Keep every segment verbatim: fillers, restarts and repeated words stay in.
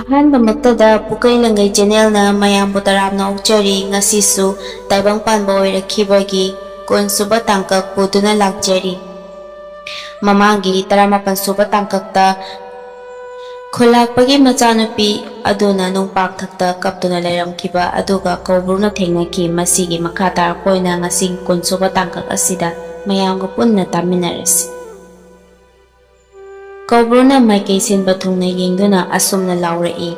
ꯑꯍꯥꯟꯕꯃꯛꯇꯗ ꯄꯨꯀꯩ ꯂꯪꯒꯩ ꯆꯦꯅꯦꯜꯅ ꯃꯌꯥꯝꯕꯨ ꯇꯔꯥꯝꯅ ꯑꯣꯛꯆꯔꯤ꯫ ꯉꯁꯤꯁꯨ ꯇꯥꯏꯕꯪ ꯄꯥꯟꯕ ꯑꯣꯏꯔꯛꯈꯤꯕꯒꯤ ꯀꯨꯟꯁꯨꯕ ꯇꯥꯡꯀꯛ ꯄꯨꯗꯨꯅ ꯂꯥꯛꯆꯔꯤ꯫ ꯃꯃꯥꯡꯒꯤ ꯇꯔꯥꯃꯥꯄꯟ ꯁꯨꯕ ꯇꯥꯡꯀꯛꯇ ꯈꯨꯂꯥꯛꯄꯒꯤ ꯃꯆꯥꯅꯨꯄꯤ ꯑꯗꯨꯅ ꯅꯨꯡꯄꯥꯛꯊꯛꯇ ꯀꯞꯇꯨꯅ ꯂꯩꯔꯝꯈꯤꯕ ꯑꯗꯨꯒ ꯀꯧꯕ꯭ꯔꯨꯅ ꯊꯦꯡꯅꯈꯤ꯫ ꯃꯁꯤꯒꯤ ꯃꯈꯥ ꯇꯥꯔꯛꯄ ꯑꯣꯏꯅ ꯉꯁꯤ ꯀꯨꯟꯁꯨꯕ ꯇꯥꯡꯀꯛ ꯑꯁꯤꯗ ꯃꯌꯥꯝꯒ ꯄꯨꯟꯅ ꯇꯥꯃꯤꯟꯅꯔꯁꯤ꯫ ꯀꯧꯕ꯭ꯔꯨꯅ ꯃꯥꯏꯀꯩ ꯁꯤꯟꯕ ꯊꯨꯡꯅ ꯌꯦꯡꯗꯨꯅ ꯑꯁꯨꯝꯅ ꯂꯥꯎꯔꯛꯏ,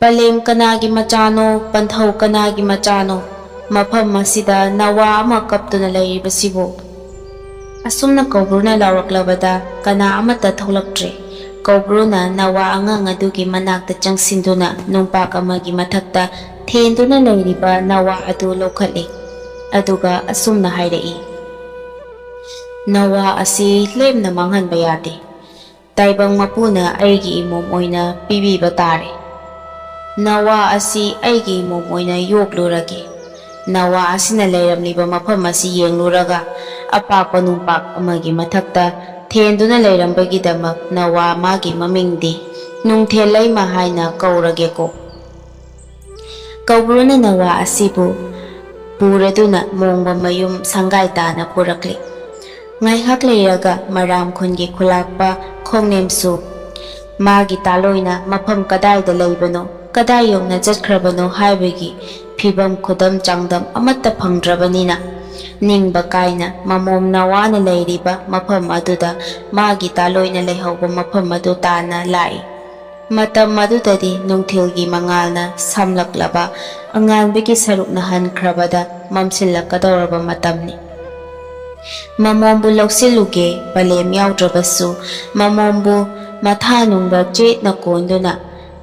"ꯄꯂꯦꯝ ꯀꯅꯥꯒꯤ ꯃꯆꯥꯅꯣ? ꯄꯟꯊꯧ ꯀꯅꯥꯒꯤ ꯃꯆꯥꯅꯣ? ꯃꯐꯝ ꯑꯁꯤꯗ ꯅꯋꯥ ꯑꯃ ꯀꯞꯇꯨꯅ ꯂꯩꯔꯤꯕꯁꯤꯕꯨ?" ꯑꯁꯨꯝꯅ ꯀꯧꯕ꯭ꯔꯨꯅ ꯂꯥꯎꯔꯛꯂꯕꯗ ꯀꯅꯥ ꯑꯃꯠꯇ ꯊꯣꯛꯂꯛꯇ꯭ꯔꯦ꯫ ꯀꯧꯕ꯭ꯔꯨꯅ ꯅꯋꯥ ꯑꯉꯥꯡ ꯑꯗꯨꯒꯤ ꯃꯅꯥꯛꯇ ꯆꯪꯁꯤꯟꯗꯨꯅ ꯅꯨꯡꯄꯥꯛ ꯑꯃꯒꯤ ꯃꯊꯛꯇ ꯊꯦꯟꯗꯨꯅ ꯂꯩꯔꯤꯕ ꯅꯋꯥ ꯑꯗꯨ ꯂꯧꯈꯠꯂꯤ꯫ ꯑꯗꯨꯒ ꯑꯁꯨꯝꯅ ꯍꯥꯏꯔꯛꯏ, "ꯅꯋꯥ ꯑꯁꯤ ꯂꯦꯝꯅ ꯃꯥꯡꯍꯟꯕ ꯌꯥꯗꯦ꯫ ꯇꯥꯏꯕꯪ ꯃꯄꯨꯅ ꯑꯩꯒꯤ ꯏꯃꯣꯝ ꯑꯣꯏꯅ ꯄꯤꯕꯤꯕ ꯇꯥꯔꯦ꯫ ꯅꯋꯥ ꯑꯁꯤ ꯑꯩꯒꯤ ꯏꯃꯣꯝ ꯑꯣꯏꯅ ꯌꯣꯛꯂꯨꯔꯒꯦ꯫ ꯅꯋꯥ ꯑꯁꯤꯅ ꯂꯩꯔꯝꯂꯤꯕ ꯃꯐꯝ ꯑꯁꯤ ꯌꯦꯡꯂꯨꯔꯒ ꯑꯄꯥꯛꯄ ꯅꯨꯡꯄꯥꯛ ꯑꯃꯒꯤ ꯃꯊꯛꯇ ꯊꯦꯟꯗꯨꯅ ꯂꯩꯔꯝꯕꯒꯤꯗꯃꯛ ꯅꯋꯥ ꯃꯥꯒꯤ ꯃꯃꯤꯡꯗꯤ ꯅꯨꯡꯊꯦꯜ ꯂꯩꯃ ꯍꯥꯏꯅ ꯀꯧꯔꯒꯦꯀꯣ꯫" ꯀꯧꯕ꯭ꯔꯨꯅ ꯅꯋꯥ ꯑꯁꯤꯕꯨ ꯄꯨꯔꯗꯨꯅ ꯃꯣꯡꯕ ꯃꯌꯨꯝ ꯁꯪꯒꯥꯏ ꯇꯥꯅ ꯄꯨꯔꯛꯂꯤ꯫ ꯉꯥꯏꯍꯥꯛ ꯂꯩꯔꯒ ꯃꯔꯥꯝ ꯈꯨꯟꯒꯤ ꯈꯨꯂꯥꯛꯄ ꯈꯣꯡꯅꯦꯝꯁꯨ ꯃꯥꯒꯤ ꯇꯥꯂꯣꯏꯅ ꯃꯐꯝ ꯀꯗꯥꯏꯗ ꯂꯩꯕꯅꯣ, ꯀꯗꯥꯏ ꯌꯧꯅ ꯆꯠꯈ꯭ꯔꯕꯅꯣ ꯍꯥꯏꯕꯒꯤ ꯐꯤꯕꯝ ꯈꯨꯗꯝ ꯆꯥꯡꯗꯝ ꯑꯃꯠꯇ ꯐꯪꯗ꯭ꯔꯕꯅꯤꯅ, ꯅꯤꯡꯕ ꯀꯥꯏꯅ ꯃꯃꯣꯝ ꯅꯋꯥꯅ ꯂꯩꯔꯤꯕ ꯃꯐꯝ ꯑꯗꯨꯗ ꯃꯥꯒꯤ ꯇꯥꯂꯣꯏꯅ ꯂꯩꯍꯧꯕ ꯃꯐꯝ ꯑꯗꯨ ꯇꯥꯟꯅ ꯂꯥꯛꯏ꯫ ꯃꯇꯝ ꯑꯗꯨꯗꯗꯤ ꯅꯨꯡꯊꯤꯜꯒꯤ ꯃꯉꯥꯜꯅ ꯁꯝꯂꯛꯂꯕ ꯑꯉꯥꯟꯕꯒꯤ ꯁꯔꯨꯛꯅ ꯍꯟꯈ꯭ꯔꯕꯗ ꯃꯝꯁꯤꯜꯂꯛꯀꯗꯧꯔꯕ ꯃꯇꯝꯅꯤ꯫ ꯃꯃꯣꯝꯕꯨ ꯂꯧꯁꯤꯜꯂꯨꯒꯦ, ꯄꯂꯦꯝ ꯌꯥꯎꯗ꯭ꯔꯕꯁꯨ ꯃꯃꯣꯝꯕꯨ ꯃꯊꯥꯅꯨꯡꯗ ꯆꯦꯠꯅ ꯀꯣꯟꯗꯨꯅ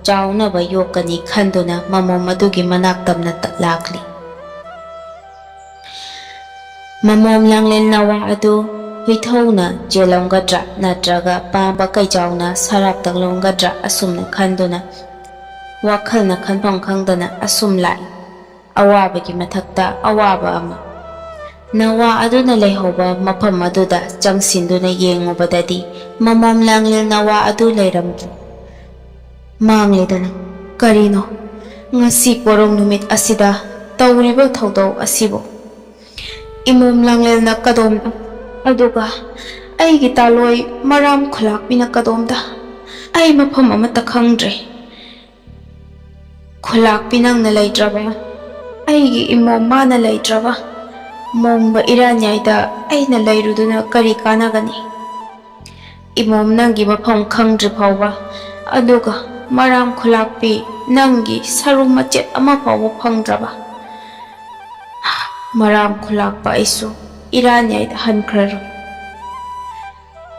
ꯆꯥꯎꯅꯕ ꯌꯣꯛꯀꯅꯤ ꯈꯟꯗꯨꯅ ꯃꯃꯣꯝ ꯑꯗꯨꯒꯤ ꯃꯅꯥꯛ ꯇꯝꯅ ꯇ-, ꯂꯥꯛꯂꯤ꯫ ꯃꯃꯣꯝ ꯂꯥꯡꯂꯦꯟ ꯅꯋꯥ ꯑꯗꯨ ꯍꯨꯏꯊꯧꯅ ꯆꯦꯜꯂꯝꯒꯗ꯭ꯔꯥ ꯅꯠꯇ꯭ꯔꯒ ꯄꯥꯝꯕ ꯀꯩꯖꯥꯎꯅ ꯁꯔꯥꯞ ꯇꯛꯂꯝꯒꯗ꯭ꯔꯥ ꯑꯁꯨꯝꯅ ꯈꯟꯗꯨꯅ ꯋꯥꯈꯜꯅ ꯈꯟꯐꯝ ꯈꯪꯗꯅ ꯑꯁꯨꯝ ꯂꯥꯛꯏ꯫ ꯑꯋꯥꯕꯒꯤ ꯃꯊꯛꯇ ꯑꯋꯥꯕ ꯑꯃ꯫ ꯅꯋꯥ ꯑꯗꯨꯅ ꯂꯩꯍꯧꯕ ꯃꯐꯝ ꯑꯗꯨꯗ ꯆꯪꯁꯤꯟꯗꯨꯅ ꯌꯦꯡꯉꯨꯕꯗꯗꯤ ꯃꯃꯣꯝ ꯂꯥꯡꯂꯦꯟ ꯅꯋꯥ ꯑꯗꯨ ꯂꯩꯔꯝꯗ꯭ꯔꯦ꯫ ꯃꯥꯡꯂꯦꯗꯅ꯫ ꯀꯔꯤꯅꯣ ꯉꯁꯤ ꯄꯣꯔꯣꯡ ꯅꯨꯃꯤꯠ ꯑꯁꯤꯗ ꯇꯧꯔꯤꯕ ꯊꯧꯗꯣꯛ ꯑꯁꯤꯕꯨ? ꯏꯃꯣꯝ ꯂꯥꯡꯂꯦꯜꯅ ꯀꯗꯣꯝꯗ, ꯑꯗꯨꯒ ꯑꯩꯒꯤ ꯇꯥꯂꯣꯏ ꯃꯔꯥꯝ ꯈꯨꯂꯥꯛꯄꯤꯅ ꯀꯗꯣꯝꯗ? ꯑꯩ ꯃꯐꯝ ꯑꯃꯠꯇ ꯈꯪꯗ꯭ꯔꯦ꯫ ꯈꯨꯂꯥꯛꯄꯤ ꯅꯪꯅ ꯂꯩꯇ꯭ꯔꯕ, ꯑꯩꯒꯤ ꯏꯃꯣꯝ ꯃꯥꯅ ꯂꯩꯇ꯭ꯔꯕ, ꯃꯣꯡꯕ ꯏꯔꯥꯟꯌꯥꯏꯗ ꯑꯩꯅ ꯂꯩꯔꯨꯗꯨꯅ ꯀꯔꯤ ꯀꯥꯟꯅꯒꯅꯤ? ꯏꯃꯣꯝ ꯅꯪꯒꯤ ꯃꯐꯝ ꯈꯪꯗ꯭ꯔꯤ ꯐꯥꯎꯕ, ꯑꯗꯨꯒ ꯃꯔꯥꯝ ꯈꯨꯂꯥꯛꯄꯤ ꯅꯪꯒꯤ ꯁꯔꯨ ꯃꯆꯦꯠ ꯑꯃ ꯐꯥꯎꯕ ꯐꯪꯗ꯭ꯔꯕ, ꯃꯔꯥꯝ ꯈꯨꯂꯥꯛꯄ ꯑꯩꯁꯨ ꯏꯔꯥꯟꯌꯥꯏꯗ ꯍꯟꯈ꯭ꯔꯔꯣꯏ꯫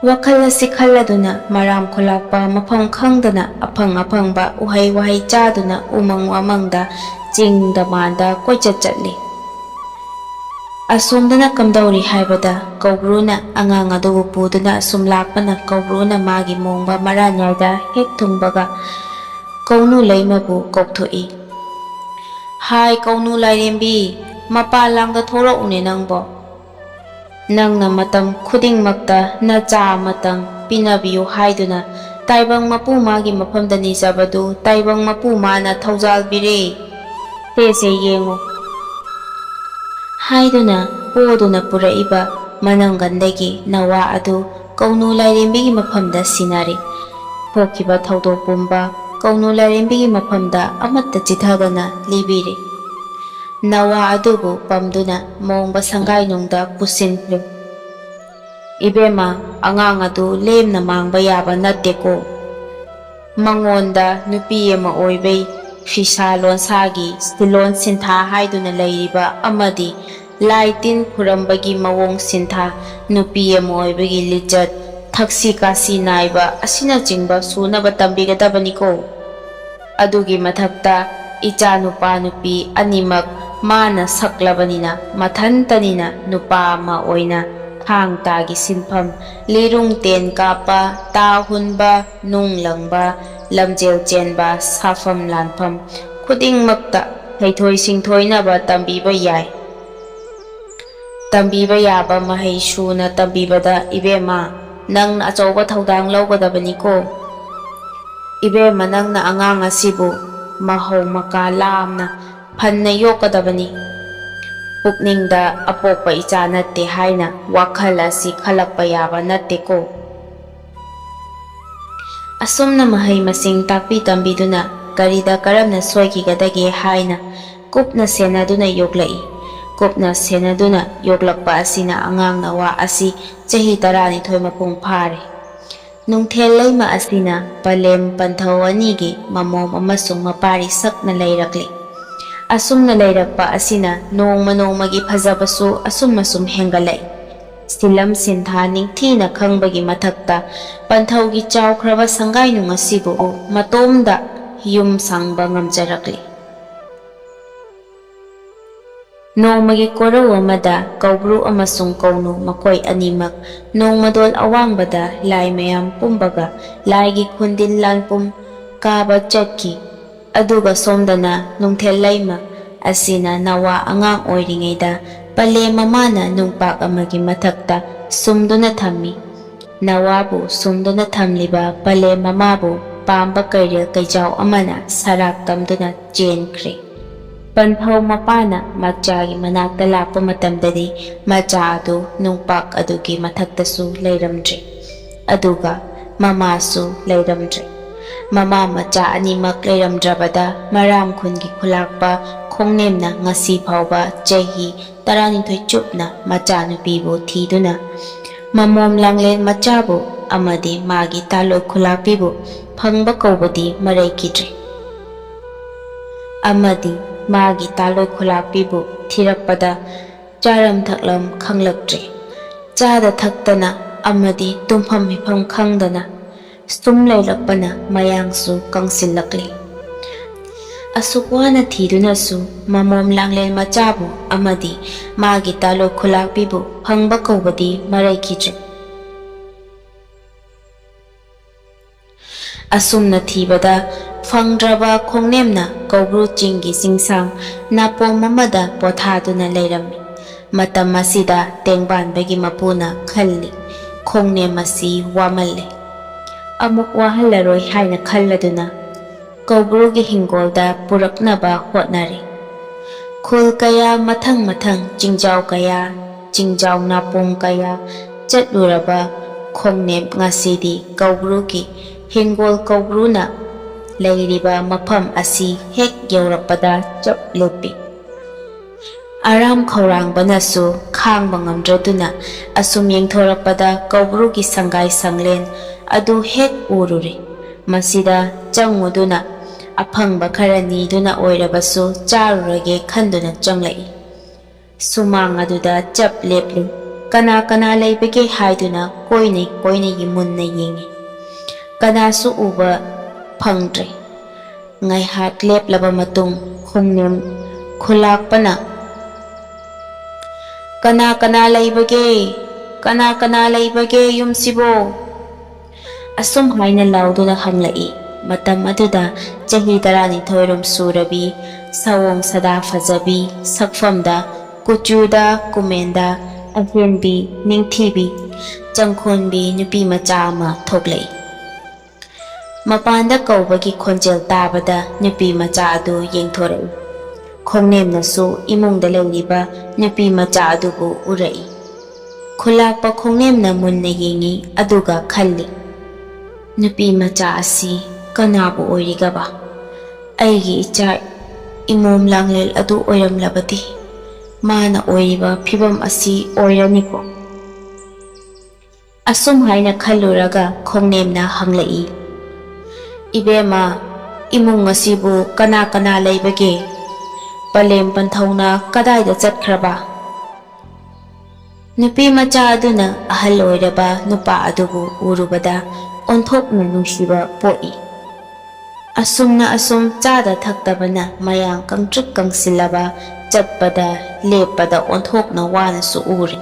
ꯋꯥꯈꯜ ꯑꯁꯤ ꯈꯜꯂꯗꯨꯅ ꯃꯔꯥꯝ ꯈꯨꯂꯥꯛꯄ ꯃꯐꯝ ꯈꯪꯗꯅ ꯑꯐꯪ ꯑꯐꯪꯕ ꯎꯍꯩ ꯋꯥꯍꯩ ꯆꯥꯗꯨꯅ ꯎꯃꯪ ꯋꯥꯃꯪꯗ ꯆꯤꯡꯗ ꯃꯥꯟꯗ ꯀꯣꯏꯆꯠ ꯆꯠꯂꯤ꯫ ꯑꯁꯣꯝꯗꯅ ꯀꯝꯗꯧꯔꯤ ꯍꯥꯏꯕꯗ ꯀꯧꯕ꯭ꯔꯨꯅ ꯑꯉꯥꯡ ꯑꯗꯨꯕꯨ ꯄꯨꯗꯨꯅ ꯑꯁꯨꯝ ꯂꯥꯛꯄꯅ ꯀꯧꯕ꯭ꯔꯨꯅ ꯃꯥꯒꯤ ꯃꯣꯡꯕ ꯃꯔꯥꯟꯌꯥꯏꯗ ꯍꯦꯛ ꯊꯨꯡꯕꯒ ꯀꯧꯅꯨ ꯂꯩꯃꯕꯨ ꯀꯧꯊꯣꯛꯏ꯫ "ꯍꯥꯏ ꯀꯧꯅꯨ ꯂꯥꯏꯔꯦꯝꯕꯤ, ꯃꯄꯥꯟ ꯂꯥꯡꯗ ꯊꯣꯛꯂꯛꯎꯅꯦ ꯅꯪꯕꯣ꯫ ꯅꯪꯅ ꯃꯇꯝ ꯈꯨꯗꯤꯡꯃꯛꯇ ꯅꯆꯥ ꯑꯃꯇꯪ ꯄꯤꯅꯕꯤꯌꯨ ꯍꯥꯏꯗꯨꯅ ꯇꯥꯏꯕꯪ ꯃꯄꯨ ꯃꯥꯒꯤ ꯃꯐꯝꯗ ꯅꯤꯖꯕꯗꯨ ꯇꯥꯏꯕꯪ ꯃꯄꯨ ꯃꯥꯅ ꯊꯧꯖꯥꯜꯕꯤꯔꯦ꯫ ꯁꯦ ꯁꯦ ꯌꯦꯡꯉꯨ" ꯍꯥꯏꯗꯨꯅ ꯄꯣꯗꯨꯅ ꯄꯨꯔꯛꯏꯕ ꯃꯅꯪꯒꯟꯗꯒꯤ ꯅꯋꯥ ꯑꯗꯨ ꯀꯧꯅꯨ ꯂꯥꯏꯔꯦꯝꯕꯤꯒꯤ ꯃꯐꯝꯗ ꯁꯤꯟꯅꯔꯦ꯫ ꯊꯣꯛꯈꯤꯕ ꯊꯧꯗꯣꯛ ꯄꯨꯝꯕ ꯀꯧꯅꯨ ꯂꯥꯏꯔꯦꯝꯕꯤꯒꯤ ꯃꯐꯝꯗ ꯑꯃꯠꯇ ꯆꯤꯊꯗꯅ ꯂꯤꯕꯤꯔꯦ꯫ ꯅꯋꯥ ꯑꯗꯨꯕꯨ ꯄꯝꯗꯨꯅ ꯃꯣꯡꯕ ꯁꯪꯒꯥꯏꯅꯨꯡꯗ ꯄꯨꯁꯤꯟꯈ꯭ꯔꯦ꯫ "ꯏꯕꯦꯝꯃ, ꯑꯉꯥꯡ ꯑꯗꯨ ꯂꯦꯝꯅ ꯃꯥꯡꯕ ꯌꯥꯕ ꯅꯠꯇꯦꯀꯣ꯫ ꯃꯉꯣꯟꯗ ꯅꯨꯄꯤ ꯑꯃ ꯑꯣꯏꯕꯩ ꯐꯤꯁꯥ ꯂꯣꯟꯁꯥꯒꯤ ꯁꯤꯂꯣꯟ ꯁꯤꯟꯊꯥ ꯍꯥꯏꯗꯨꯅ ꯂꯩꯔꯤꯕ ꯑꯃꯗꯤ ꯂꯥꯏ ꯇꯤꯟ ꯈꯨꯔꯝꯕꯒꯤ ꯃꯑꯣꯡ ꯁꯤꯟꯊꯥ, ꯅꯨꯄꯤ ꯑꯃ ꯑꯣꯏꯕꯒꯤ ꯂꯤꯆꯠ, ꯊꯛꯁꯤ ꯈꯥꯁꯤ ꯅꯥꯏꯕ ꯑꯁꯤꯅꯆꯤꯡꯕ ꯁꯨꯅꯕ ꯇꯝꯕꯤꯒꯗꯕꯅꯤꯀꯣ꯫ ꯑꯗꯨꯒꯤ ꯃꯊꯛꯇ ꯏꯆꯥ ꯅꯨꯄꯥ ꯅꯨꯄꯤ ꯑꯅꯤꯃꯛ ꯃꯥꯅ ꯁꯛꯂꯕꯅꯤꯅ ꯃꯊꯟꯇꯅꯤꯅ ꯅꯨꯄꯥ ꯑꯃ ꯑꯣꯏꯅ ꯊꯥꯡ ꯇꯥꯒꯤ ꯁꯤꯟꯐꯝ, ꯂꯤꯔꯨꯡ ꯇꯦꯟ ꯀꯥꯞꯄ, ꯇꯥ ꯍꯨꯟꯕ, ꯅꯨꯡ ꯂꯪꯕ, ꯂꯝꯖꯦꯜ ꯆꯦꯟꯕ, ꯁꯥꯐꯝ ꯂꯥꯟꯐꯝ ꯈꯨꯗꯤꯡꯃꯛꯇ ꯍꯩꯊꯣꯏ ꯁꯤꯡꯊꯣꯏꯅꯕ ꯇꯝꯕꯤꯕ ꯌꯥꯏ꯫ ꯇꯝꯕꯤꯕ ꯌꯥꯕ ꯃꯍꯩ ꯁꯨꯅ ꯇꯝꯕꯤꯕꯗ ꯏꯕꯦꯝꯃ, ꯅꯪꯅ ꯑꯆꯧꯕ ꯊꯧꯗꯥꯡ ꯂꯧꯒꯗꯕꯅꯤꯀꯣ꯫ ꯏꯕꯦꯝꯃ, ꯅꯪꯅ ꯑꯉꯥꯡ ꯑꯁꯤꯕꯨ ꯃꯍꯧ ꯃꯀꯥ ꯂꯥꯝꯅ ꯐꯟꯅ ꯌꯣꯛꯀꯗꯕꯅꯤ꯫ ꯄꯨꯛꯅꯤꯡꯗ ꯑꯄꯣꯛꯄ ꯏꯆꯥ ꯅꯠꯇꯦ ꯍꯥꯏꯅ ꯋꯥꯈꯜ ꯑꯁꯤ ꯈꯜꯂꯛꯄ ꯌꯥꯕ ꯅꯠꯇꯦꯀꯣ꯫ ꯑꯁꯨꯝꯅ ꯃꯍꯩ ꯃꯁꯤꯡ ꯇꯥꯛꯄꯤ ꯇꯝꯕꯤꯗꯨꯅ ꯀꯔꯤꯗ ꯀꯔꯝꯅ ꯁꯣꯏꯈꯤꯒꯗꯒꯦ ꯍꯥꯏꯅ ꯀꯨꯞꯅ ꯁꯦꯟꯅꯗꯨꯅ ꯌꯣꯛꯂꯛꯏ꯫ ꯀꯨꯞꯅ ꯁꯦꯟꯅꯗꯨꯅ ꯌꯣꯛꯂꯛꯄ ꯑꯁꯤꯅ ꯑꯉꯥꯡ ꯅꯋꯥ ꯑꯁꯤ ꯆꯍꯤ ꯇꯔꯥꯅꯤꯊꯣꯏ ꯃꯄꯨꯡ ꯐꯥꯔꯦ꯫ ꯅꯨꯡꯊꯦꯜ ꯂꯩꯃ ꯑꯁꯤꯅ ꯄꯂꯦꯝ ꯄꯟꯊꯧ ꯑꯅꯤꯒꯤ ꯃꯃꯣꯝ ꯑꯃꯁꯨꯡ ꯃꯄꯥꯔꯤ ꯁꯛꯅ ꯂꯩꯔꯛꯂꯤ꯫ ꯑꯁꯨꯝꯅ ꯂꯩꯔꯛꯄ ꯑꯁꯤꯅ ꯅꯣꯡꯃ ꯅꯣꯡꯃꯒꯤ ꯐꯖꯕꯁꯨ ꯑꯁꯨꯝ ꯑꯁꯨꯝ ꯍꯦꯟꯒꯠꯂꯛꯏ꯫ ꯁꯤꯂꯝ ꯁꯤꯟꯊꯥ ꯅꯤꯡꯊꯤꯅ ꯈꯪꯕꯒꯤ ꯃꯊꯛꯇ ꯄꯟꯊꯧꯒꯤ ꯆꯥꯎꯈ꯭ꯔꯕ ꯁꯪꯒꯥꯏꯅꯨꯡ ꯑꯁꯤꯕꯨ ꯃꯇꯣꯝꯗ ꯌꯨꯝ ꯁꯪꯕ ꯉꯝꯖꯔꯛꯂꯤ꯫ ꯅꯣꯡꯃꯒꯤ ꯀꯣꯔꯧ ꯑꯃꯗ ꯀꯧꯕ꯭ꯔꯨ ꯑꯃꯁꯨꯡ ꯀꯧꯅꯨ ꯃꯈꯣꯏ ꯑꯅꯤꯃꯛ ꯅꯣꯡꯃꯗꯣꯜ ꯑꯋꯥꯡꯕꯗ ꯂꯥꯏ ꯃꯌꯥꯝ ꯄꯨꯝꯕꯒ ꯂꯥꯏꯒꯤ ꯈꯨꯟꯗꯤꯜ ꯂꯥꯟꯄꯨꯝ ꯀꯥꯕ ꯆꯠꯈꯤ꯫ ꯑꯗꯨꯒ ꯁꯣꯝꯗꯅ ꯅꯨꯡꯊꯦꯜ ꯂꯩꯃ ꯑꯁꯤꯅ ꯅꯋꯥ ꯑꯉꯥꯡ ꯑꯣꯏꯔꯤꯉꯩꯗ ꯄꯂꯦꯝ ꯃꯃꯥꯅ ꯅꯨꯡꯄꯥꯛ ꯑꯃꯒꯤ ꯃꯊꯛꯇ ꯁꯨꯝꯗꯨꯅ ꯊꯝꯃꯤ꯫ ꯅꯋꯥꯕꯨ ꯁꯨꯝꯗꯨꯅ ꯊꯝꯂꯤꯕ ꯄꯂꯦꯝ ꯃꯃꯥꯕꯨ ꯄꯥꯝꯕ ꯀꯩꯔꯦꯜ ꯀꯩꯖꯥꯎ ꯑꯃꯅ ꯁꯔꯥꯛ ꯇꯝꯗꯨꯅ ꯆꯦꯟꯈ꯭ꯔꯦ꯫ ꯄꯟꯊꯧ ꯃꯄꯥꯅ ꯃꯆꯥꯒꯤ ꯃꯅꯥꯛꯇ ꯂꯥꯛꯄ ꯃꯇꯝꯗꯗꯤ ꯃꯆꯥ ꯑꯗꯨ ꯅꯨꯡꯄꯥꯛ ꯑꯗꯨꯒꯤ ꯃꯊꯛꯇꯁꯨ ꯂꯩꯔꯝꯗ꯭ꯔꯦ, ꯑꯗꯨꯒ ꯃꯃꯥꯁꯨ ꯂꯩꯔꯝꯗ꯭ꯔꯦ꯫ ꯃꯃꯥ ꯃꯆꯥ ꯑꯅꯤꯃꯛ ꯂꯩꯔꯝꯗ꯭ꯔꯕꯗ ꯃꯔꯥꯝ ꯈꯨꯟꯒꯤ ꯈꯨꯂꯥꯛꯄ ꯈꯣꯡꯅꯦꯝꯅ ꯉꯁꯤ ꯐꯥꯎꯕ ꯆꯍꯤ ꯇꯔꯥꯅꯤꯊꯣꯏ ꯆꯨꯞꯅ ꯃꯆꯥꯅꯨꯄꯤꯕꯨ ꯊꯤꯗꯨꯅ ꯃꯃꯣꯝ ꯂꯥꯡꯂꯦꯟ ꯃꯆꯥꯕꯨ ꯑꯃꯗꯤ ꯃꯥꯒꯤ ꯇꯥꯂꯣꯏ ꯈꯨꯂꯥꯛꯄꯤꯕꯨ ꯐꯪꯕ ꯀꯧꯕꯗꯤ ꯃꯔꯩꯈꯤꯗ꯭ꯔꯦ꯫ ꯑꯃꯗꯤ ꯃꯥꯒꯤ ꯇꯥꯂꯣꯏ ꯈꯨꯂꯥꯛꯄꯤꯕꯨ ꯊꯤꯔꯛꯄꯗ ꯆꯥꯔꯝ ꯊꯛꯂꯝ ꯈꯪꯂꯛꯇ꯭ꯔꯦ꯫ ꯆꯥꯗ ꯊꯛꯇꯅ ꯑꯃꯗꯤ ꯇꯨꯝꯐꯝ ꯍꯤꯞꯐꯝ ꯈꯪꯗꯅ ꯁꯨꯝ ꯂꯩꯔꯛꯄꯅ ꯃꯌꯥꯡꯁꯨ ꯀꯪꯁꯤꯜꯂꯛꯂꯤ꯫ ꯑꯁꯨꯛ ꯋꯥꯅ ꯊꯤꯗꯨꯅꯁꯨ ꯃꯃꯣꯝ ꯂꯥꯡꯂꯦꯟ ꯃꯆꯥꯕꯨ ꯑꯃꯗꯤ ꯃꯥꯒꯤ ꯇꯥꯂꯣꯏ ꯈꯨꯂꯥꯛꯄꯤꯕꯨ ꯐꯪꯕ ꯀꯧꯕꯗꯤ ꯃꯔꯩꯈꯤꯗ꯭ꯔꯦ꯫ ꯑꯁꯨꯝꯅ ꯊꯤꯕꯗ ꯐꯪꯗ꯭ꯔꯕ ꯈꯣꯡꯅꯦꯝꯅ ꯀꯧꯕ꯭ꯔꯨ ꯆꯤꯡꯒꯤ ꯆꯤꯡꯁꯥꯡ ꯅꯥꯄꯣꯝ ꯑꯃꯗ ꯄꯣꯊꯥꯗꯨꯅ ꯂꯩꯔꯝꯃꯤ꯫ ꯃꯇꯝ ꯑꯁꯤꯗ ꯇꯦꯡꯕꯥꯟꯕꯒꯤ ꯃꯄꯨꯅ ꯈꯜꯂꯤ, "ꯈꯣꯡꯅꯦꯝ ꯑꯁꯤ ꯋꯥꯃꯜꯂꯦ꯫ ꯑꯃꯨꯛ ꯋꯥꯍꯜꯂꯔꯣꯏ ꯍꯥꯏꯅ ꯈꯜꯂꯗꯨꯅ ꯀꯧꯕ꯭ꯔꯨꯒꯤ ꯍꯤꯡꯒꯣꯜꯗ ꯄꯨꯔꯛꯅꯕ ꯍꯣꯠꯅꯔꯦ꯫ ꯈꯨꯜ ꯀꯌꯥ ꯃꯊꯪ ꯃꯊꯪ, ꯆꯤꯡꯖꯥꯎ ꯀꯌꯥ, ꯆꯤꯡꯖꯥꯎ ꯅꯥꯄꯣꯡ ꯀꯌꯥ ꯆꯠꯂꯨꯔꯕ ꯈꯣꯡꯅꯦꯝ ꯉꯁꯤꯗꯤ ꯀꯧꯕ꯭ꯔꯨꯒꯤ ꯍꯤꯡꯒꯣꯜ ꯀꯧꯕ꯭ꯔꯨꯅ ꯂꯩꯔꯤꯕ ꯃꯐꯝ ꯑꯁꯤ ꯍꯦꯛ ꯌꯧꯔꯛꯄꯗ ꯆꯞ ꯂꯦꯞꯄꯤ꯫ ꯑꯔꯥꯝ ꯈꯧꯔꯥꯡꯕꯅꯁꯨ ꯈꯥꯡꯕ ꯉꯝꯗ꯭ꯔꯗꯨꯅ ꯑꯁꯨꯝ ꯌꯦꯡꯊꯣꯔꯛꯄꯗ ꯀꯧꯕ꯭ꯔꯨꯒꯤ ꯁꯪꯒꯥꯏ ꯁꯪꯂꯦꯟ ꯑꯗꯨ ꯍꯦꯛ ꯎꯔꯨꯔꯦ꯫ ꯃꯁꯤꯗ ꯆꯪꯉꯨꯗꯨꯅ ꯑꯐꯪꯕ ꯈꯔ ꯅꯤꯗꯨꯅ ꯑꯣꯏꯔꯕꯁꯨ ꯆꯥꯔꯨꯔꯒꯦ ꯈꯟꯗꯨꯅ ꯆꯪꯂꯛꯏ꯫ ꯁꯨꯃꯥꯡ ꯑꯗꯨꯗ ꯆꯞ ꯂꯦꯞꯂꯤ꯫ ꯀꯅꯥ ꯀꯅꯥ ꯂꯩꯕꯒꯦ ꯍꯥꯏꯗꯨꯅ ꯀꯣꯏꯅꯩ ꯀꯣꯏꯅꯩ ꯃꯨꯟꯅ ꯌꯦꯡꯉꯤ꯫ ꯀꯅꯥꯁꯨ ꯎꯕ ꯐꯪꯗ꯭ꯔꯦ꯫ ꯉꯥꯏꯍꯥꯛ ꯂꯦꯞꯂꯕ ꯃꯇꯨꯡ ꯈꯣꯡꯅꯦꯝ ꯈꯨꯂꯥꯛꯄꯅ, "ꯀꯅꯥ ꯀꯅꯥ ꯂꯩꯕꯒꯦ? ꯀꯅꯥ ꯀꯅꯥ ꯂꯩꯕꯒꯦ ꯌꯨꯝꯁꯤꯕꯣ?" ꯑꯁꯨꯝ ꯍꯥꯏꯅ ꯂꯥꯎꯗꯨꯅ ꯍꯪꯂꯛꯏ꯫ ꯃꯇꯝ ꯑꯗꯨꯗ ꯆꯍꯤ ꯇꯔꯥꯅꯤꯊꯣꯏ ꯔꯣꯝ ꯁꯨꯔꯕꯤ, ꯁꯑꯣꯡ ꯁꯥꯗꯥ ꯐꯖꯕꯤ, ꯁꯛꯐꯝꯗ ꯀꯨꯆꯨꯗ ꯀꯨꯃꯦꯟꯗ ꯑꯍꯦꯟꯕꯤ, ꯅꯤꯡꯊꯤꯕꯤ, ꯆꯪꯈꯣꯟꯕꯤ ꯅꯨꯄꯤ ꯃꯆꯥ ꯑꯃ ꯊꯣꯛꯂꯛꯏ꯫ ꯃꯄꯥꯟꯗ ꯀꯧꯕꯒꯤ ꯈꯣꯟꯖꯦꯜ ꯇꯥꯕꯗ ꯅꯨꯄꯤ ꯃꯆꯥ ꯑꯗꯨ ꯌꯦꯡꯊꯣꯔꯛꯏ꯫ ꯈꯣꯡꯅꯦꯝꯅꯁꯨ ꯏꯃꯨꯡꯗ ꯂꯩꯔꯤꯕ ꯅꯨꯄꯤ ꯃꯆꯥ ꯑꯗꯨꯕꯨ ꯎꯔꯛꯏ꯫ ꯈꯨꯂꯥꯛꯄ ꯈꯣꯡꯅꯦꯝꯅ ꯃꯨꯟꯅ ꯌꯦꯡꯉꯤ, ꯑꯗꯨꯒ ꯈꯜꯂꯤ, "ꯅꯨꯄꯤ ꯃꯆꯥ ꯑꯁꯤ ꯀꯅꯥꯕꯨ ꯑꯣꯏꯔꯤꯒꯕ? ꯑꯩꯒꯤ ꯏꯆꯥ ꯏꯃꯣꯝ ꯂꯥꯡꯂꯦꯜ ꯑꯗꯨ ꯑꯣꯏꯔꯝꯂꯕꯗꯤ ꯃꯥꯅ ꯑꯣꯏꯔꯤꯕ ꯐꯤꯕꯝ ꯑꯁꯤ ꯑꯣꯏꯔꯅꯤꯀꯣ?" ꯑꯁꯨꯝ ꯍꯥꯏꯅ ꯈꯜꯂꯨꯔꯒ ꯈꯣꯡꯅꯦꯝꯅ ꯍꯪꯂꯛꯏ, "ꯏꯕꯦꯝꯃ, ꯏꯃꯨꯡ ꯑꯁꯤꯕꯨ ꯀꯅꯥ ꯀꯅꯥ ꯂꯩꯕꯒꯦ? ꯄꯂꯦꯝ ꯄꯟꯊꯧꯅ ꯀꯗꯥꯏꯗ ꯆꯠꯈ꯭ꯔꯕ?" ꯅꯨꯄꯤ ꯃꯆꯥ ꯑꯗꯨꯅ ꯑꯍꯜ ꯑꯣꯏꯔꯕ ꯅꯨꯄꯥ ꯑꯗꯨꯕꯨ ꯎꯔꯨꯕꯗ ꯑꯣꯟꯊꯣꯛꯅ ꯅꯨꯡꯁꯤꯕ ꯄꯣꯛꯏ꯫ ꯑꯁꯨꯝꯅ ꯑꯁꯨꯝ ꯆꯥꯗ ꯊꯛꯇꯕꯅ ꯃꯌꯥꯡ ꯀꯪꯇ꯭ꯔꯤꯛ ꯀꯪꯁꯤꯜꯂꯕ, ꯆꯠꯄꯗ ꯂꯦꯞꯄꯗ ꯑꯣꯟꯊꯣꯛꯅ ꯋꯥꯅꯁꯨ ꯎꯔꯦ꯫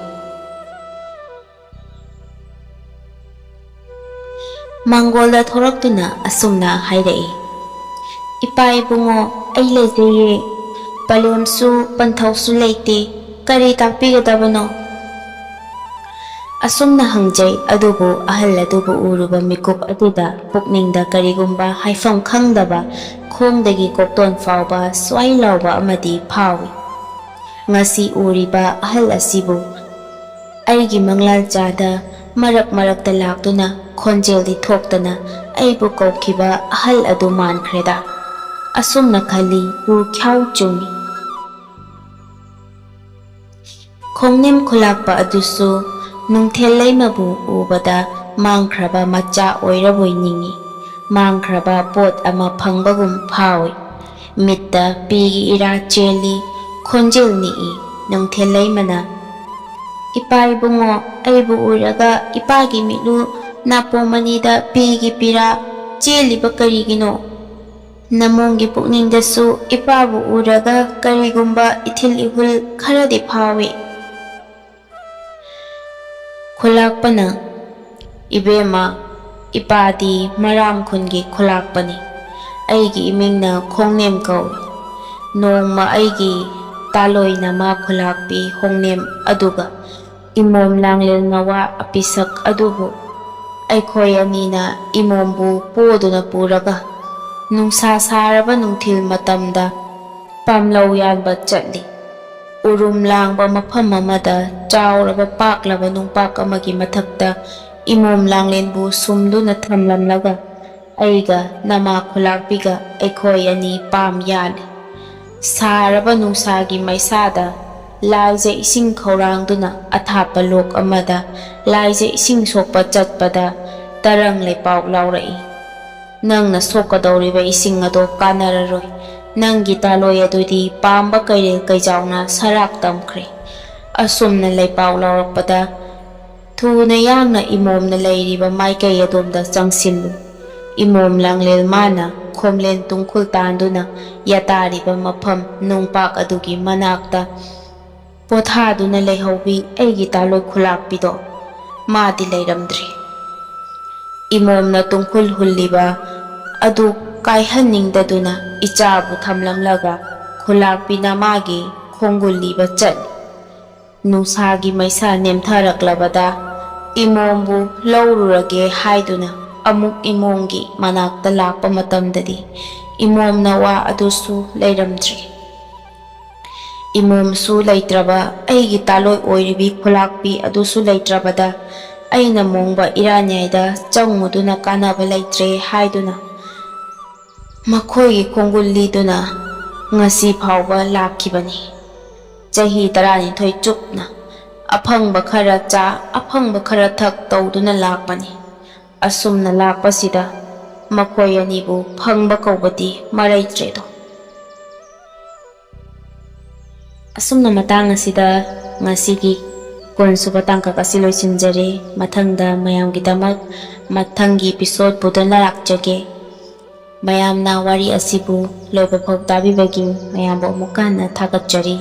ꯃꯪꯒꯣꯜꯗ ꯊꯣꯔꯛꯇꯨꯅ ꯑꯁꯨꯝꯅ ꯍꯥꯏꯔꯛꯏ, "ꯏꯄꯥ ꯏꯕꯨꯡꯉꯣ, ꯑꯩ ꯂꯩꯖꯩꯌꯦ꯫ ꯄꯂꯦꯝꯁꯨ ꯄꯟꯊꯧꯁꯨ ꯂꯩꯇꯦ꯫ ꯀꯔꯤ ꯇꯥꯛꯄꯤꯒꯗꯕꯅꯣ?" ꯑꯁꯨꯝꯅ ꯍꯪꯖꯩ, ꯑꯗꯨꯕꯨ ꯑꯍꯜ ꯑꯗꯨꯕꯨ ꯎꯔꯨꯕ ꯃꯤꯀꯨꯞ ꯑꯗꯨꯗ ꯄꯨꯛꯅꯤꯡꯗ ꯀꯔꯤꯒꯨꯝꯕ ꯍꯥꯏꯐꯝ ꯈꯪꯗꯕ, ꯈꯣꯡꯗꯒꯤ ꯀꯣꯛꯇꯣꯟ ꯐꯥꯎꯕ ꯁ꯭ꯋꯥꯏ ꯂꯥꯎꯕ ꯑꯃꯗꯤ ꯐꯥꯎꯏ꯫ ꯉꯁꯤ ꯎꯔꯤꯕ ꯑꯍꯜ ꯑꯁꯤꯕꯨ ꯑꯩꯒꯤ ꯃꯪꯂꯥꯜ ꯆꯥꯗ ꯃꯔꯛ ꯃꯔꯛꯇ ꯂꯥꯛꯇꯨꯅ ꯈꯣꯟꯖꯦꯜꯗꯤ ꯊꯣꯛꯇꯅ ꯑꯩꯕꯨ ꯀꯧꯈꯤꯕ ꯑꯍꯜ ꯑꯗꯨ ꯃꯥꯟꯈ꯭ꯔꯦꯗ꯫ ꯑꯁꯨꯝꯅ ꯈꯜꯂꯤ, ꯇꯨ ꯈ꯭ꯌꯥꯎ ꯆꯨꯝꯃꯤ꯫ ꯈꯣꯡꯅꯦꯝ ꯈꯨꯂꯥꯛꯄ ꯑꯗꯨꯁꯨ ꯅꯨꯡꯊꯤꯜ ꯂꯩꯃꯕꯨ ꯎꯕꯗ ꯃꯥꯡꯈ꯭ꯔꯕ ꯃꯆꯥ ꯑꯣꯏꯔꯕꯣꯏ ꯅꯤꯡꯏ꯫ ꯃꯥꯡꯈ꯭ꯔꯕ ꯄꯣꯠ ꯑꯃ ꯐꯪꯕꯒꯨꯝ ꯐꯥꯎꯏ꯫ ꯃꯤꯠꯇ ꯄꯤꯒꯤ ꯏꯔꯥ ꯆꯦꯜꯂꯤ, ꯈꯣꯟꯖꯦꯜ ꯅꯤꯛꯏ꯫ ꯅꯨꯡꯊꯤꯜ ꯂꯩꯃꯅ, "ꯏꯄꯥ ꯏꯕꯨꯡꯉꯣ, ꯑꯩꯕꯨ ꯎꯔꯒ ꯏꯄꯥꯒꯤ ꯃꯤꯠꯂꯨ ꯅꯥꯄꯣꯝ ꯑꯅꯤꯗ ꯄꯤꯒꯤ ꯄꯤꯔꯥ ꯆꯦꯜꯂꯤꯕ ꯀꯔꯤꯒꯤꯅꯣ? ꯅꯃꯣꯝꯒꯤ ꯄꯨꯛꯅꯤꯡꯗꯁꯨ ꯏꯄꯥꯕꯨ ꯎꯔꯒ ꯀꯔꯤꯒꯨꯝꯕ ꯏꯊꯤꯜ ꯏꯍꯨꯜ ꯈꯔꯗꯤ ꯐꯥꯎꯏ꯫" ꯈꯨꯂꯥꯛꯄꯅ, "ꯏꯕꯦꯝꯃ, ꯏꯄꯥꯗꯤ ꯃꯔꯥꯝ ꯈꯨꯟꯒꯤ ꯈꯨꯂꯥꯛꯄꯅꯤ꯫ ꯑꯩꯒꯤ ꯏꯃꯤꯡꯅ ꯈꯣꯡꯅꯦꯝ ꯀꯧꯏ꯫ ꯅꯣꯡꯃ ꯑꯩꯒꯤ ꯇꯥꯂꯣꯏ ꯅꯃꯥ ꯈꯨꯂꯥꯛꯄꯤ ꯍꯣꯡꯅꯦꯝ ꯑꯗꯨꯒ ꯏꯃꯣꯝ ꯂꯥꯡꯂꯦꯜ ꯅꯋꯥ ꯑꯄꯤꯁꯛ ꯑꯗꯨꯕꯨ ꯑꯩꯈꯣꯏ ꯑꯅꯤꯅ ꯏꯃꯣꯝꯕꯨ ꯄꯣꯗꯨꯅ ꯄꯨꯔꯒ ꯅꯨꯡꯁꯥ ꯁꯥꯔꯕ ꯅꯨꯡꯊꯤꯜ ꯃꯇꯝꯗ ꯄꯥꯝꯂꯧ ꯌꯥꯟꯕ ꯆꯠꯂꯤ꯫ ꯎꯔꯨꯝ ꯂꯥꯡꯕ ꯃꯐꯝ ꯑꯃꯗ ꯆꯥꯎꯔꯕ ꯄꯥꯛꯂꯕ ꯅꯨꯡꯄꯥꯛ ꯑꯃꯒꯤ ꯃꯊꯛꯇ ꯏꯃꯣꯝ ꯂꯥꯡꯂꯦꯟꯕꯨ ꯁꯨꯝꯗꯨꯅ ꯊꯝꯂꯝꯂꯒ ꯑꯩꯒ ꯅꯃꯥ ꯈꯨꯂꯥꯛꯄꯤꯒ ꯑꯩꯈꯣꯏ ꯑꯅꯤ ꯄꯥꯝ ꯌꯥꯜꯂꯤ꯫ ꯁꯥꯔꯕ ꯅꯨꯡꯁꯥꯒꯤ ꯃꯩꯁꯥꯗ ꯂꯥꯏꯖ ꯏꯁꯤꯡ ꯈꯧꯔꯥꯡꯗꯨꯅ ꯑꯊꯥꯞꯄ ꯂꯣꯛ ꯑꯃꯗ ꯂꯥꯏꯖ ꯏꯁꯤꯡ ꯁꯣꯛꯄ ꯆꯠꯄꯗ ꯇꯔꯪ ꯂꯩꯄꯥꯎ ꯂꯥꯎꯔꯛꯏ꯫ ꯅꯪꯅ ꯁꯣꯛꯀꯗꯧꯔꯤꯕ ꯏꯁꯤꯡ ꯑꯗꯣ ꯀꯥꯟꯅꯔꯔꯣꯏ꯫ ꯅꯪꯒꯤ ꯇꯥꯂꯣꯏ ꯑꯗꯨꯗꯤ ꯄꯥꯝꯕ ꯀꯩꯔꯦꯜ ꯀꯩꯖꯥꯎꯅ ꯁꯔꯥꯛ ꯇꯝꯈ꯭ꯔꯦ꯫ ꯑꯁꯨꯝꯅ ꯂꯩꯄꯥꯎ ꯂꯥꯎꯔꯛꯄꯗ ꯊꯨꯅ ꯌꯥꯡꯅ ꯏꯃꯣꯝꯅ ꯂꯩꯔꯤꯕ ꯃꯥꯏꯀꯩ ꯑꯗꯣꯝꯗ ꯆꯪꯁꯤꯜꯂꯨ꯫ ꯏꯃꯣꯝ ꯂꯥꯡꯂꯦꯜ ꯃꯥꯅ ꯈꯣꯝꯂꯦꯟ ꯇꯨꯡꯈꯨꯜ ꯇꯥꯟꯗꯨꯅ ꯌꯥꯇꯥꯔꯤꯕ ꯃꯐꯝ ꯅꯨꯡꯄꯥꯛ ꯑꯗꯨꯒꯤ ꯃꯅꯥꯛꯇ ꯄꯣꯊꯥꯗꯨꯅ ꯂꯩꯍꯧꯕꯤ ꯑꯩꯒꯤ ꯇꯥꯂꯣꯏ ꯈꯨꯂꯥꯛꯄꯤꯗꯣ ꯃꯥꯗꯤ ꯂꯩꯔꯝꯗ꯭ꯔꯦ꯫ ꯏꯃꯣꯝꯅ ꯇꯨꯡꯈꯨꯜ ꯍꯨꯜꯂꯤꯕ ꯑꯗꯨ ꯀꯥꯏꯍꯟꯅꯤꯡꯗꯗꯨꯅ ꯏꯆꯥꯕꯨ ꯊꯝꯂꯝꯂꯒ ꯈꯨꯂꯥꯛꯄꯤꯅ ꯃꯥꯒꯤ ꯈꯣꯡꯒꯨꯜ ꯂꯤꯕ ꯆꯠꯂꯤ꯫ ꯅꯨꯡꯁꯥꯒꯤ ꯃꯩꯁꯥ ꯅꯦꯝꯊꯔꯛꯂꯕꯗ ꯏꯃꯣꯝꯕꯨ ꯂꯧꯔꯨꯔꯒꯦ ꯍꯥꯏꯗꯨꯅ ꯑꯃꯨꯛ ꯏꯃꯣꯝꯒꯤ ꯃꯅꯥꯛꯇ ꯂꯥꯛꯄ ꯃꯇꯝꯗꯗꯤ, ꯏꯃꯣꯝꯅ ꯋꯥ ꯑꯗꯨꯁꯨ ꯂꯩꯔꯝꯗ꯭ꯔꯦ꯫ ꯏꯃꯣꯝꯁꯨ ꯂꯩꯇ꯭ꯔꯕ, ꯑꯩꯒꯤ ꯇꯥꯂꯣꯏ ꯑꯣꯏꯔꯤꯕꯤ ꯈꯨꯂꯥꯛꯄꯤ ꯑꯗꯨꯁꯨ ꯂꯩꯇ꯭ꯔꯕꯗ, ꯑꯩꯅ ꯃꯣꯡꯕ ꯏꯔꯥꯟꯌꯥꯏꯗ ꯆꯪꯉꯨꯗꯨꯅ ꯀꯥꯟꯅꯕ ꯂꯩꯇ꯭ꯔꯦ ꯍꯥꯏꯗꯨꯅ ꯃꯈꯣꯏꯒꯤ ꯈꯣꯡꯒꯨꯜ ꯂꯤꯗꯨꯅ ꯉꯁꯤ ꯐꯥꯎꯕ ꯂꯥꯛꯈꯤꯕꯅꯤ꯫ ꯆꯍꯤ ꯇꯔꯥꯅꯤꯊꯣꯏ ꯆꯨꯞꯅ ꯑꯐꯪꯕ ꯈꯔ ꯆꯥ, ꯑꯐꯪꯕ ꯈꯔ ꯊꯛ ꯇꯧꯗꯨꯅ ꯂꯥꯛꯄꯅꯤ꯫ ꯑꯁꯨꯝꯅ ꯂꯥꯛꯄꯁꯤꯗ ꯃꯈꯣꯏ ꯑꯅꯤꯕꯨ ꯐꯪꯕ ꯀꯧꯕꯗꯤ ꯃꯔꯩꯇ꯭ꯔꯦꯗꯣ꯫ ꯑꯁꯨꯝꯅ ꯃꯇꯥꯡ ꯑꯁꯤꯗ ꯉꯁꯤꯒꯤ ꯀꯨꯟꯁꯨꯕ ꯇꯥꯡꯀꯛ ꯑꯁꯤ ꯂꯣꯏꯁꯤꯟꯖꯔꯦ꯫ ꯃꯊꯪꯗ ꯃꯌꯥꯝꯒꯤꯗꯃꯛ ꯃꯊꯪꯒꯤ episode ꯄꯨꯗꯨꯅ ꯂꯥꯛꯆꯒꯦ꯫ ꯃꯌꯥꯝꯅ ꯋꯥꯔꯤ ꯑꯁꯤꯕꯨ ꯂꯣꯏꯕ ꯐꯥꯎ ꯇꯥꯕꯤꯕꯒꯤ ꯃꯌꯥꯝꯕꯨ ꯑꯃꯨꯛꯀ ꯍꯟꯅ ꯊꯥꯒꯠꯆꯔꯤ꯫